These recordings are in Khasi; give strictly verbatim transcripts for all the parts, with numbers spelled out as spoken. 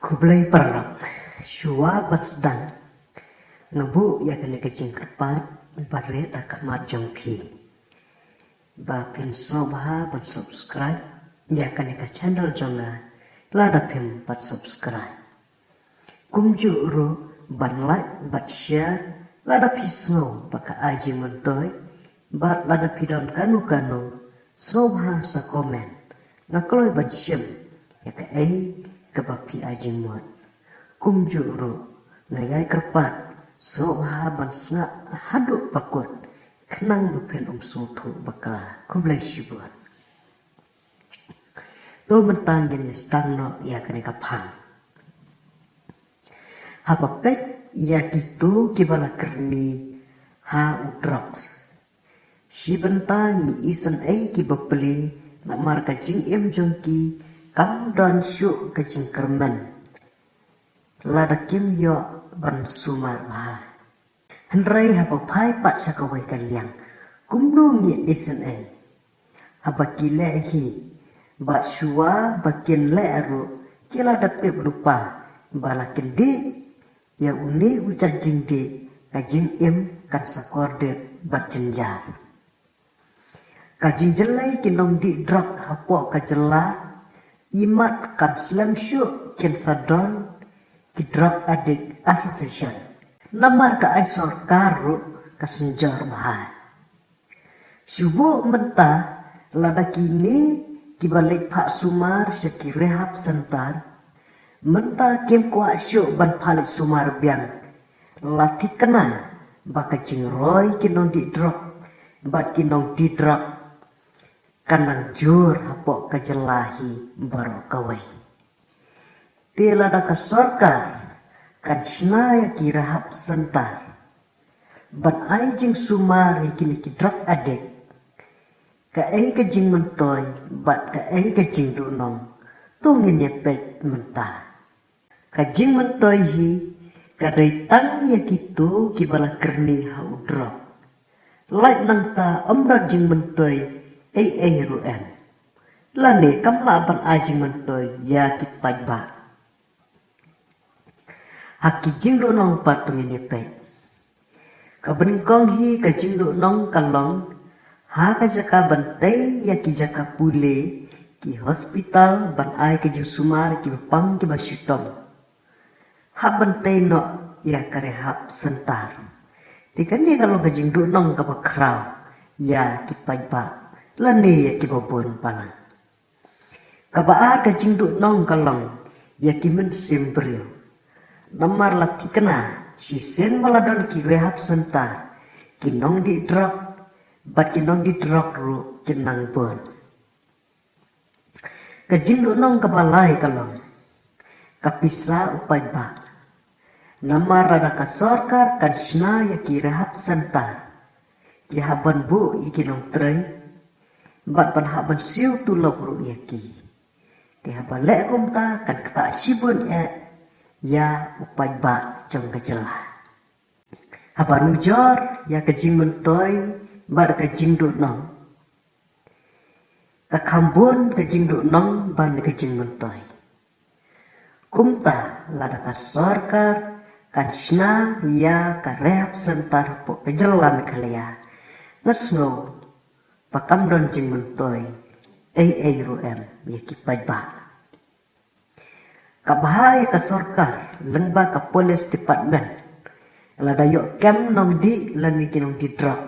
Khublei paralok, shuwa ban sdang, nga buh ïa kane ka jingkyrpad ba rit ha khmat jong phi ba phin sngewbha ban subscribe ïa kane ka channel jong nga lada phim pat subscribe. Kumjuh ruh ban like bad share lada phi sngew ba ka ai jingmyntoi, bad lada phi don kano kano, sngewbha sa comment. Nga kloi ban shim ïa kaei kaba phi ai jingmut. Kumjuh ruh nga ïai kyrpad, sngewbha ban sngap haduh ba kut khnang ba phin ym sngewthuh bakla. Khublei shibun. To mynta ngin ïa sdang noh ïa kane ka phang. Haba peit ïa kito kiba la kyrni ha u drugs, shi bynta ngi isynei kiba pli namar ka jingim jong ki kam don shuh ka jingkyrmen lada kim ïoh ban sumar bha. Hynrei haba phai pat sha kawei ka liang, kumno ngin isynei? Haba ki leh hi bad shuwa ba kin leh ruh, ki la dep tip lypa ba la kin dih ïa une u jait jingdih, ka jingim kan sa kordit bad jynjar. Ka jingjyllei ki nongdih drug hapoh ka jylla, imat kam slem shuh kin sa don ki Drug Addict Association. Namar ka ai sorkar ruh ka synjor bha. Shu buh mynta, lada kine kiba leit phah sumar sha ki rehab center, mynta kim kwah shuh ban phah leit sumar biang. La thikna ba ka jingroi ki nongdih drug bad ki nongdih drug kan nang jur hapoh ka jylla hi baroh kawei. Te lada ka sorkar kan shna ïa ki rehab center ban ai jingsumar ïa kine ki drug addict, kaei ka jingmyntoi bad kaei ka jingduhnong? To ngin ïa peit mynta. Ka jingmyntoi hi ka dei tang ïa kito kiba la kyrni ha u drug. Lait nangta ym don jingmyntoi ei ei ruh em. Lane kam lah ban ai jingmyntoi ïa ki paidbah. Ha ki jingduhnong pat to ngin ïa peit. Kaba nyngkong hi ka jingduhnong ka long, ha ka jaka ban tei ïa ki jaka pule, ki hospital ban ai ka jingsumar kiba pang kiba shitom, hap ban tei noh ïa ka rehab center. Te kane ka long ka jingduhnong kaba khraw ïa ki paidbah lane ïa kiba bun palat. Kaba ar ka jingduhnong ka long ïa ki mynsiem briew. Namar la thikna shisien ba la don ki rehab center, ki nongdih drug bad ki nongdih drug ruh kin nang bun. Ka jingduhnong kaba lai ka long ka pisa u paidbah. Namar lada ka sorkar kan shna ïa ki rehab center, ki hap ban buh ïa ki nongtrei bad ban hap ban siew tulop ruh ïa ki. Te haba leh kumta kan ktah shibun eh ïa u paidbah jong ka jylla. Haba nujor ïa ka jingmyntoi bad ka jingduhnong, ka kham bun ka jingduhnong bad ka jingmyntoi. Kumta lada ka sorkar kan shna ïa ka rehab center hapoh ka jylla Meghalaya, nga sngew ba kam don jingmyntoi ei ei ruh em ïa ki paidbah. Ka bha ïa ka sorkar lyngba ka police department, lada ïoh kem nongdih lane ki nongdih drug,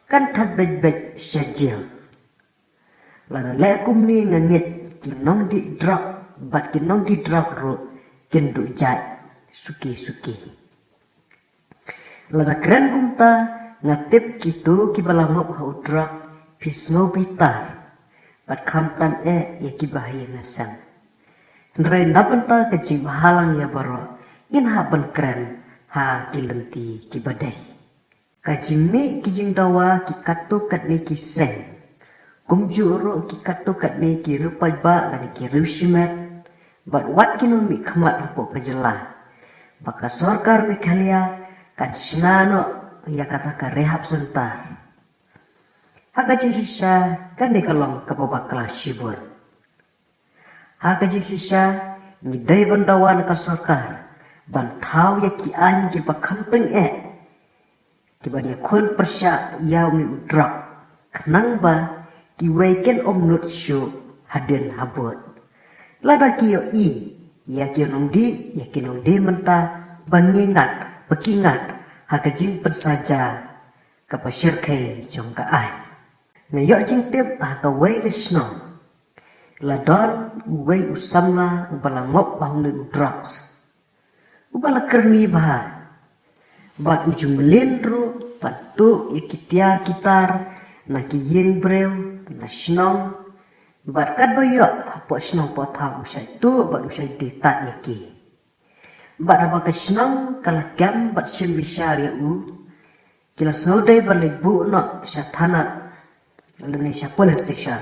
kan thad beit beit sha jail. Lada leh kumne nga ngeit ki nongdih drug bad ki nongdih drug ruh kin duh jait suki suki. Lada kren kumta, nga tip kito kiba la ngop ha u drug phi sngew bitar bad khamtam eh ïa kiba ha ïing ha sem. Hynrei na bynta ka jingbhalang ïa baroh, ngin hap ban kren ha ki lynti kiba dei. Ka jingmih ki jingdawa ki katto katne ki seng, kumjuh ruh ki katto katne ki riew paidbah lane ki riew shimet, bad wat ki nongmihkhmat hapoh ka jylla, ba ka sorkar Meghalaya kan shna noh ïa kata ka rehab center. Ha ka jingshisha, kane ka long kaba bakla shibun. Ha ka jingshisha, Ngi dei ban dawa na ka sorkar ban thaw ïa ki aiñ kiba kham tyngeh, kiban ïakhun pyrshah ïa une u drok, khnang ba kiwei kin ym nud shuh hadien habud. Lada ki ïohi ïa ki nongdih, ïa ki nongdih mynta, ba ngi ngat, ba ki ngat ha ka jingpynsaja kaba shyrkhei jong ka aiñ. Nga ïoh jingtip ha kawei ka shnong la don uwei u samla uba la ngop ha une u drugs, uba la kyrni bha, bad u ju mlien ruh ban tuh ïa ki tiar ki tar na ki ïing briew, na shnong, bad katba ïoh hapoh shnong hapoh thaw u shait tuh bad u shait die tad ïa ki. Bad haba ka shnong ka la kem bad shim bishar ïa u, ki la sngewdei ban leit buh noh sha thana lane sha police station.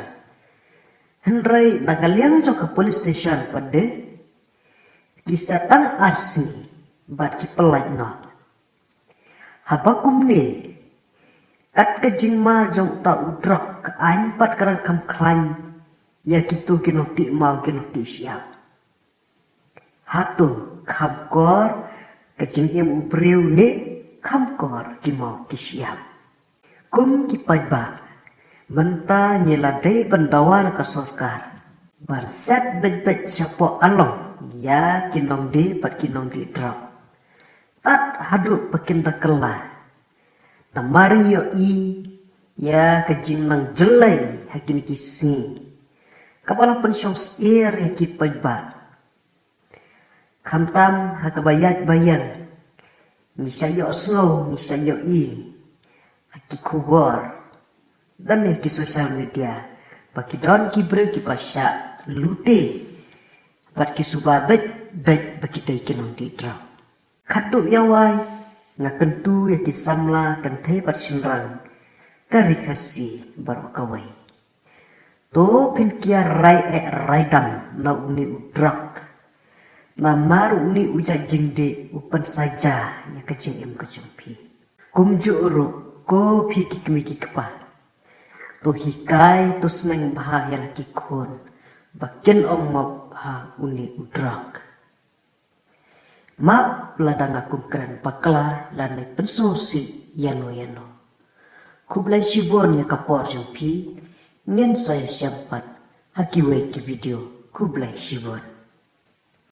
Hynrei na ka liang jong ka police station pat de, ki sa tang ar sngi bad ki pyllait noh. Haba kumne, kat ka jingma jong uta u drok ka aiñ pat ka dang kham khlaiñ ïa kito ki nongtih maw ki nongtih shyiap. Hato kham kor ka jingim u briew ne kham kor ki maw ki shyiap? Kum ki paidbah, mynta ngi la dei ban dawa na ka sorkar ban set beit beit shapoh along ïa ki nongdih bad ki nongdih drok, tad haduh ba kin da kylla. Namar ngi ïohi ïa ka jingnang jyllei ha kine ki sngi, kaba la pynshong syier ïa ki paidbah. Khamtam ha kaba ïaid ba ïeng, ngi shah ïohsngew, ngi shah ïohi ha ki khubor, lane ha ki social media, ba ki don ki briew kiba shah lute bad ki suba beit beit ba ki dei ki nongdih drok. Khatduh ïa wai, nga kyntu ïa ki samla kynthei bad shynrang ka Ri Khasi baroh kawei. To phin kiar rai eh rai dam na une u drok. Namar une u jait jingdih u pynsaja ïa ka jingim ka jong phi. Kumjuh ruh ko phi ki kmie ki kpa, to hikai, to sneng bha ïa la ki khun ba kin ym ngop ha une u drok. Map lada nga kum kren bakla lane pynsngewsih ïano ïano. Khublei shibun ïa ka por jong phi. Ngin sa ïashem pat ha kiwei ki video. Khublei shibun.